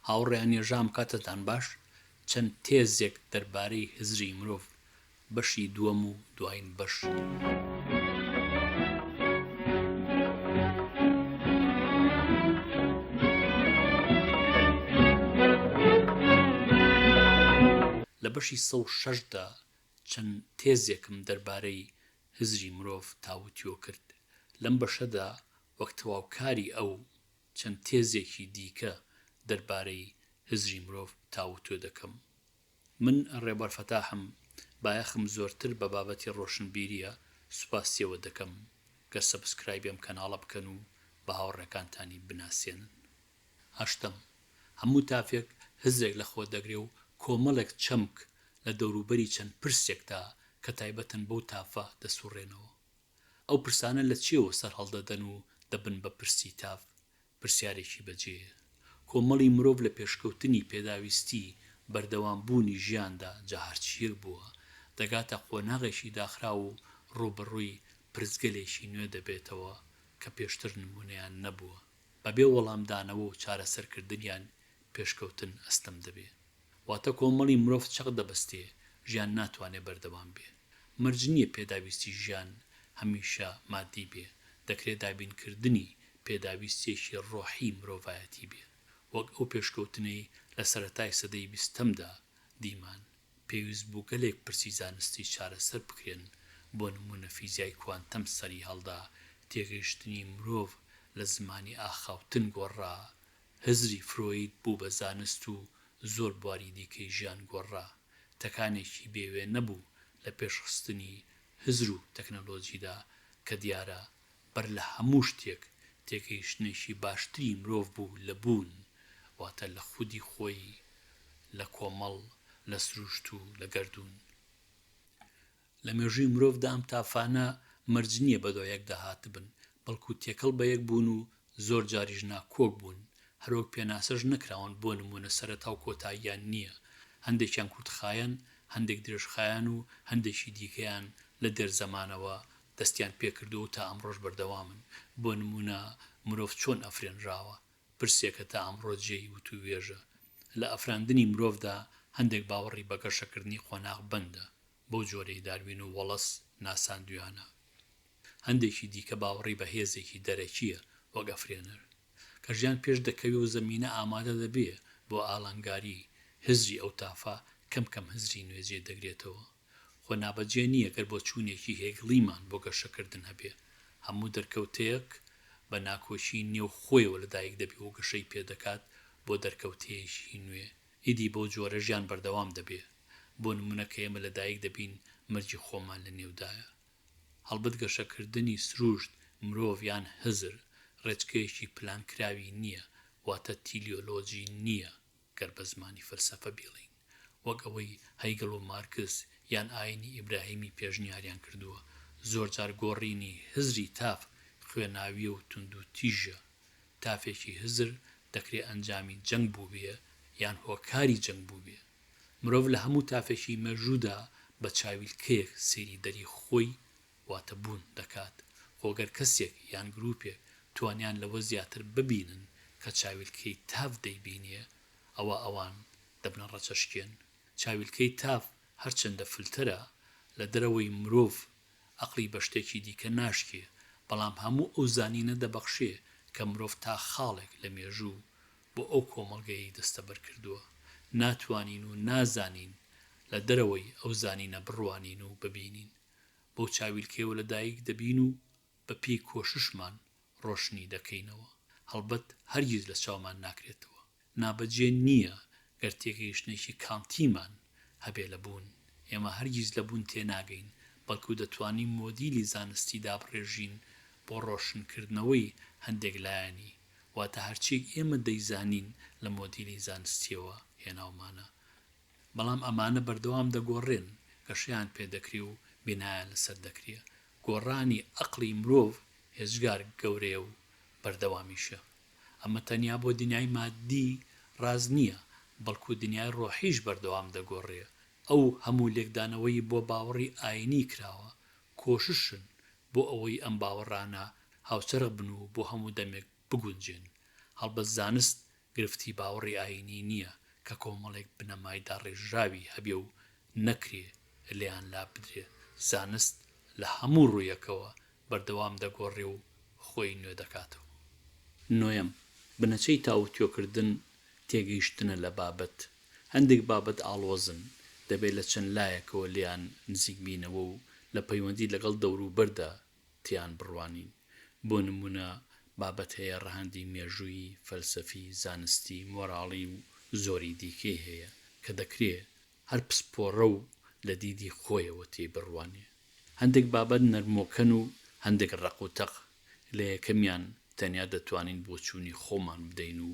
هاوڕێیان ێژام کاتتان باش چەند تێزێک دەربارەی هزری مرۆڤ بەشی دووەم و دوایین بەش. لە بەشی 106 دا چەند تێزێکم دەربارەی هزری مرۆڤ تاوتوێ کرد لەم بەشەدا وەک تەواوکاری ئەو چەند تێزێکی دیکە دەربارەی هزری مرۆڤ تاوتوێ دەکەم. من ڕێبوار فەتاحم، بایەخم زۆرتر بە بابەتی ڕۆشنبیرییە، سوپاسیەوە دەکەم گەر subscribe ی ئەم کەناڵە بکەن و بە هاوڕێکانتانی بناسێنن. هەشتەم، هەموو تافێک هزرێک لە خۆ دەگرێ و کۆمەڵێک چەمک لە دەوروبەری چەند پرسێکدا کە تایبەتن بەو تافە دەسوڕێنەوە. ئەو پرسانە لە چییەوە سەرهەڵدەدەن و دەبن بە پرسی تاف؟ پرسیارێکی بەجێیە. کۆمەڵی مرۆڤ لە پێشکەوتنی پێداویستی بەردەوام بوونی ژیاندا جا هەرچییەک بووە، دەگاتە قۆناغێکی داخراو و ڕووبەڕووی پرسگەلێکی نوێ دەبێتەوە کە پێشتر نموونەیان نەبووە. بەبێ وەڵامدانەوە و چارەسەرکردنیان پێشکەوتن ئەستەم دەبێ. واتە کۆمەڵی مرۆڤ چەق دەبەستێ، ژیان ناتوانێ بەردەوام بێ. مەرج نییە پێداویستی ژیان هەمیشە مادی بێ، دەکرێ دابینکردنی پێداویستییەکی ڕۆحی مرۆڤایەتی بێ. وەک ئەو پێشکەوتنەی لە سەرەتای سەدەی بیستەمدا دیمان. پێویست بوو گەلێک پرسی زانستی چارەسەر بکرێن، بۆ نموونە فیزیای کوانتەم سەری هەڵدا، تێگەیشتنی مرۆڤ لە زمانی ئاخاوتن گۆڕا، هزری فرۆید بوو بە زانست و زۆر بواری دیکەی ژیان گۆڕا، تەکانێکی بێ وێنە بوو لە پێشخستنی هزر و تەکنەلۆجیدا کە دیارە بەر لە هەموو شتێک تێگەیشتنێکی باشتری مرۆڤ بوو لە بوون، واتە لە خودی خۆی، لە کۆمەڵ، لە سروشت و لە گەردوون. لە مێژووی مرۆڤدا ئەم تافانە مەرج نییە بەدوای یەکدا هاتبن، بەڵکو تێکەڵ بە یەک بوون و زۆر جاریش ناکۆک بوون، هەروەک پێناسەش نەکراون بۆ نموونە سەرەتا و کۆتاییان نییە، هەندێکیان کورتخایەن، هەندێک درێژخایەن و هەندێکی دیکەیان لە دێرزەمانەوە دەستیان پێکردووە و تا ئەمڕۆش بەردەوامن، بۆ نموونە مرۆڤ چۆن ئەفرێنراوە؟ پرسێکە تا ئەمڕۆ جێی وتووێژە. لە ئەفراندنی مرۆڤدا هەندێک باوەڕی بە گەشەکردنی قۆناغ بەندە، بەو جۆرەی داروین و وەڵەس ناساندویانە. هەندێکی دیکە باوەڕی بە هێزێکی دەرەکییە وەک ئەفرێنەر. کە ژیان پێش دەکەوێ و زەمینە ئامادە دەبێ بۆ ئالنگاری هزری ئەو تافە، کەم کەم هزری نوێ جێ دەگرێتەوە. خۆ نابەجێ نییە گەر بۆچوونێکی هێگڵیمان بۆ گەشەکردن هەبێ. هەموو دەرکەوتەیەک بە ناکۆکیی نێو خۆیەوە لەدایک دەبێ و گەشەی پێ دەکات بۆ دەرکەوتەیەکی نوێ. ئیدی بەو جۆرە ژیان بەردەوام دەبێ. بۆ نموونە کە ئێمە لەدایک دەبین مەرگی خۆمان لە نێودایە. هەڵبەت گەشەکردنی سروشت، مرۆڤ یان هزر، ڕێچکەیەکی پلانکراوی نییە، واتە تیلیۆلۆجی نییە گەر بە زمانی فەلسەفە بیڵێین. وەک ئەوەی هیگڵ و مارکس یان ئایینی ئیبراهیمی پێشنیاریان کردووە. زۆرجار گۆڕینی هزری تاف خوێناوییە و توندوتیژە. تافێکی هزر دەکرێ ئەنجامی جەنگ بووبێ یان هۆکاری جەنگ بووبێ. مرۆڤ لە هەموو تافێکی مێژوودا بە چاویلکەیەک سەیری دەری خۆی واتە بوون دەکات، خۆ گەر کەسێک یان گرووپێک توانیان لەوە زیاتر ببینن کە چاویلکەی تاف دەیبینێ ئەوا ئەوان دەبنە ڕەچەشکێن. چاویلکەی تاف هەرچەندە فلتەرە لە دەرەوەی مرۆڤ ئەقڵی بە شتێکی دیکە ناشکێ، بەڵام هەموو ئەو زانینە دەبەخشێ کە مرۆڤ تا خاڵێک لە مێژوو بۆ ئەو کۆمەڵگەیەی دەستەبەر کردووە. ناتوانین و نازانین لە دەرەوەی ئەو زانینە بڕوانین و ببینین. بەو چاویلکەیەوە لە دایک دەبین و بە پێی کۆششمان ڕۆشنی دەکەینەوە. هەڵبەت هەرگیز لە چاومان ناکرێتەوە. نابەجێ نییە گەر تێگەیشتنێکی کانتیمان هەبێ لە بوون. ئێمە هەرگیز لە بوون تێناگەین، بەڵکو دەتوانین مۆدیلی زانستی دابڕێژین بۆ ڕۆشنکردنەوەی هەندێک لایەنی. واتە هەرچییەک ئێمە دەیزانین لە مۆدیلی زانستییەوە هێناومانە. بەڵام ئەمانە بەردەوام دەگۆڕێن، گەشەیان پێدەکرێ و بینایان لەسەر دەکرێ. گۆڕانی ئەقڵی مرۆڤ هێجگار گەورەیە و بەردەوامیشە. ئەمە تەنیا بۆ دنیای ماددی ڕاست نییە، بەڵکو دنیای ڕۆحیش بەردەوام دەگۆڕێ. ئەو هەموو لێکدانەوەی بۆ باوەڕی ئایینی کراوە، کۆششن بۆ ئەوەی ئەم باوەڕانە هاوچەرخ بن و بۆ هەموو دەمێک بگونجێن. هەڵبەت زانست. گرفتی باوەڕی ئایینی نییە کە کۆمەڵێک بنەمای داڕێژراوی هەبێ و نەکرێ لێیان لابدرێ، زانست لە هەموو ڕوویەکەوە بەردەوام دەگۆڕێ و خۆی نوێ دەکاتەوە. نۆیەم، بنەچەی تاوتوێکردن تێگەیشتنە لە بابەت. هەندێک بابەت ئاڵۆزن، دەبێ لە چەند لایەکەوە لێیان نزیک بینەوە و لە پەیوەندی لەگەڵ دەوروبەردا تێیان بڕوانین. بۆ نموونە بابەت هەیە ڕەهەندی مێژوویی، فەلسەفی، زانستی، مۆراڵی و زۆری دیکەی هەیە کە دەکرێ هەر پسپۆڕە و لە دیدی خۆیەوە تێی بڕوانێ. هەندێک بابەت نەرمۆکەن و هەندێک ڕەق و تەق، لە یەکەمیان تەنیا دەتوانین بۆچوونی خۆمان بدەین و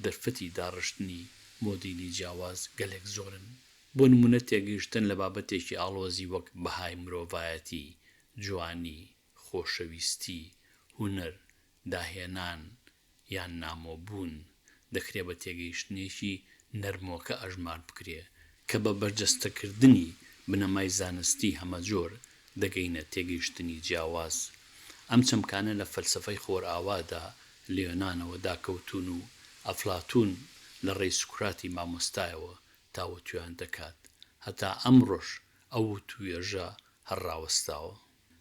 دەرفەتی داڕشتنی مۆدیلی جیاواز گەلێک زۆرن. بۆ نموونە تێگەیشتن لە بابەتێکی ئاڵۆزی وەک بەهای مرۆڤایەتی، جوانی، خۆشەویستی، هونەر، داهێنان، یان نامۆبوون، دەکرێ بە تێگەیشتنێکی نەرمۆکە ئەژمار بکرێ، کە بە بەرجەستەکردنی بنەمای زانستی هەمەجۆر دەگەینە تێگەیشتنی جیاواز. ئەم چەمکانە لە فەلسەفەی خۆرئاوادا لە یۆنانەوە داکەوتوون و ئەفلاتوون لە ڕێی سوکراتی مامۆستایەوە تاوتوێیان دەکات. هەتا ئەمڕۆش ئەو وتووێژە هەر ڕاوەستاوە.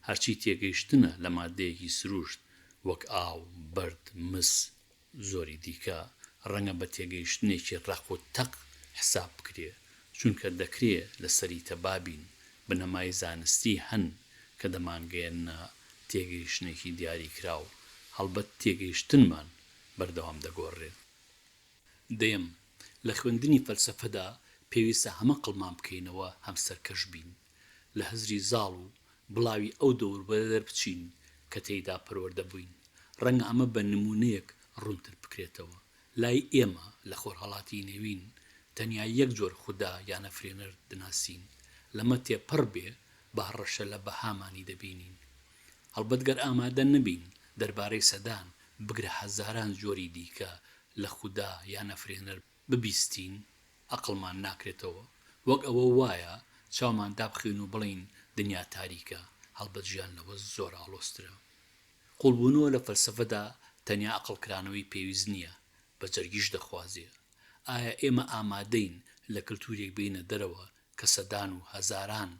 هەرچی تێگەیشتنە لە ماددەیەکی سروشت وەک ئاو، بەرد، مس، زۆری دیکە، ڕەنگە بە تێگەیشتنێکی ڕەق و تەق حساب بکرێ، چونکە دەکرێ لە سەری تەبا بین، بنەمای زانستی هەن کە دەمانگەیەننە تێگەیشتنێکی دیاریکراو، هەڵبەت تێگەیشتنمان بەردەوام دەگۆڕرێ. دەیەم، لە خوێندنی فەلسەفەدا پێویستە هەم ئەقڵمان بکەینەوە هەم سەرکەش بین. لە هزری زاڵ و بڵاوی ئەو دەوروبەرە دەربچین کە تێیدا پەروەردە بووین. ڕەنگە ئەمە بە نموونەیەک ڕوونتر بکرێتەوە. لای ئێمە لە خۆرهەڵاتی نێوین تەنیا یەک جۆر خودا یان ئەفرێنەر دناسین. لەمە تێپەڕ بێ بە هەڕەشە لە بەهامانی دەبینین. هەڵبەت گەر ئامادە نەبین دەربارەی سەدان، بگرە هەزاران جۆری دیکە لە خودا یان ئەفرێنەر ببیستین، ئەقڵمان ناکرێتەوە. وەک ئەوە وایە چاومان دابخەین و بڵێین دنیا تاریکە، هەڵبەت ژیان لەوە زۆر ئاڵۆزترە. قوڵبوونەوە لە فەلسەفەدا تەنیا ئەقڵکرانەوەی پێویست نییە، بە جەرگیش دەخوازێ. ئایا ئێمە ئامادەین لە کلتورێک بێینە دەرەوە کە سەدان و هەزاران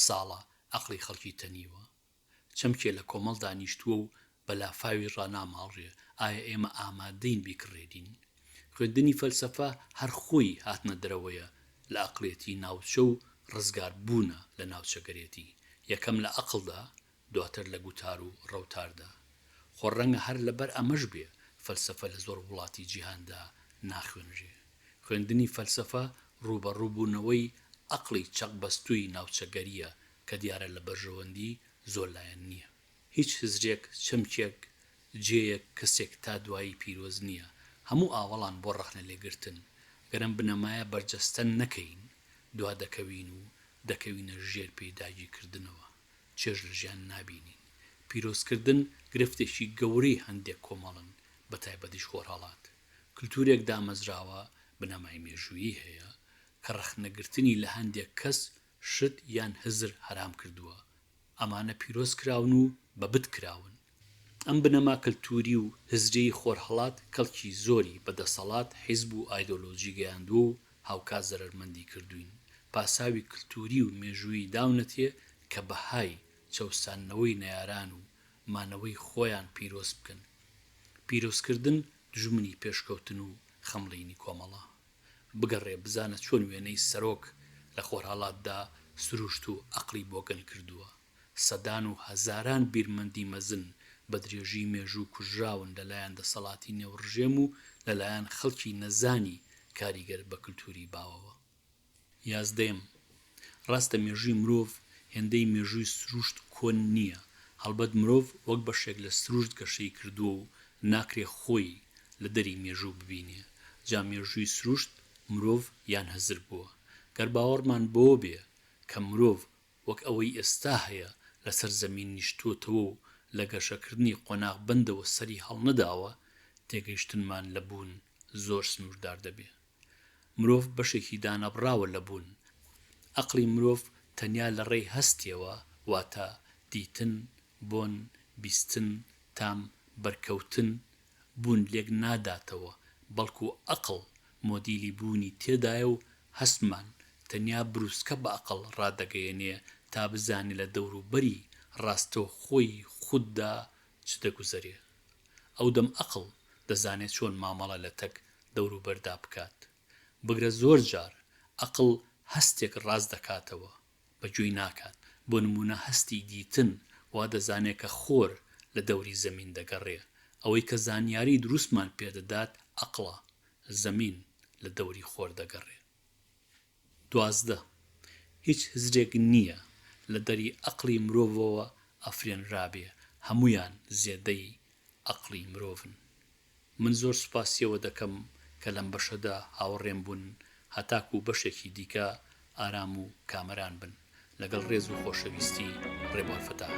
ساڵە ئەقڵی خەڵکی تەنیوە؟ چەمکێ لە کۆمەڵدا نیشتووە و بە لافاوی ڕاناماڵرێ، ئایا ئێمە ئامادەین بیکڕێنین؟ خوێندنی فەلسەفە هەر خۆی هاتنە دەرەوەیە لە ئەقڵێتی ناوچە و ڕزگار بوونە لە ناوچەگەرێتی، یەکەم لە ئەقڵدا، دواتر لە گوتار و ڕەوتاردا. خۆ ڕەنگە هەر لەبەر ئەمەش بێ فەلسەفە لە زۆر وڵاتی جیهاندا ناخوێنرێ. خوێندنی فەلسەفە ڕووبەڕووبوونەوەی ئەقڵی چەقبەستووی ناوچەگەرییە کە دیارە لە بەرژەوەندی زۆر لایەن نییە. هیچ هزرێک، چەمکێک، جێیەک، کەسێک تا دوایی پیرۆز نییە. هەموو ئاوەڵان بۆ ڕەخنە لێگرتن. گەر ئەم بنەمایە بەرجەستە نەکەین، دوا دەکەوین و دەکەوینە ژێر پێی داگیرکردنەوە. چێژ لە ژیان نابینین. پیرۆزکردن گرفتێکی گەورەی هەندێک کۆمەڵن، بەتایبەتیش خۆرهەڵات. کلتورێک دامەزراوە بنەمای مێژوویی هەیە کە ڕەخنەگرتنی لە هەندێک کەس، شت یان هزر حەرام کردووە. ئەمانە پیرۆز کراون و بە بت کراون. ئەم بنەما کلتوری و هزریەی خۆرهەڵات کەڵکی زۆری بە دەسەڵات، حیزب و ئایدۆلۆجی گەیاندووە و هاوکات زەرەرمەندی کردووین. پاساوی کلتوری و مێژوویی داونەتێ کە بەهای چەوساندنەوەی نەیاران و مانەوەی خۆیان پیرۆز بکەن. پیرۆزکردن دوژمنی پێشکەوتن و خەمڵینی کۆمەڵە. بگەڕێ بزانە چۆن وێنەی سەرۆک لە خۆرهەڵاتدا سروشت و ئەقڵی بۆگەن کردووە. سەدان و هەزاران بیرمەندی مەزن بە درێژی مێژوو کوژراون لە لایەن دەسەڵاتی نێو ڕژێم و لە لایەن خەڵکی نەزانی کاریگەر بە کلتوری باوەوە. یازدەیەم، ڕاستە مێژووی مرۆڤ هێندەی مێژووی سروشت کۆن نییە، هەڵبەت مرۆڤ وەک بەشێک لە سروشت گەشەی کردووە و ناکرێ خۆی لە دەری مێژوو ببینێ، جا مێژووی سروشت، مرۆڤ یان هزر بووە. گەر باوەڕمان بەوە بێ کە مرۆڤ وەک ئەوەی ئێستا هەیە لەسەر زەمین نیشتۆتەوە و لە گەشەکردنی قۆناغبەندەوە سەری هەڵنەداوە، تێگەیشتنمان لە بوون زۆر سنووردار دەبێ. مرۆڤ بەشێکی دانەبڕاوە لە بوون. ئەقڵی مرۆڤ تەنیا لە ڕێی هەستیەوە، واتە دیتن، بۆن، بیستن، تام، بەرکەوتن، بوون لێک ناداتەوە، بەڵکو ئەقڵ مۆدیلی بوونی تێدایە و هەستمان تەنیا بروسکە بە ئەقڵ ڕادەگەیەنێ تا بزانێ لە دەوروبەری ڕاستەوخۆی خوددا چ دەگوزەرێ. ئەودەم ئەقڵ دەزانێ چۆن مامەڵە لەتەک دەوروبەردا بکات. بگرە زۆر جار ئەقڵ هەستێک ڕاست دەکاتەوە، بە گوێی ناکات. بۆ نموونە هەستی دیتن وا دەزانێ کە خۆر لە دەوری زەمین دەگەڕێ. ئەوەی کە زانیاری دروستمان پێ دەدات ئەقڵە، زەمین لە دەوری خۆر دەگەڕێ. 12، هیچ هزرێک نییە لە دەری ئەقڵی مرۆڤەوە ئەفرێنرابێ، هەموویان زێدەی ئەقڵی مرۆڤن. من زۆر سوپاسیەوە دەکەم کە لەم بەشەدا هاوڕێم بوون هەتاکوو بەشێکی دیکە ئارام و کامەران بن لەگەڵ ڕێز و خۆشەویستی ڕێبوار فەتاح.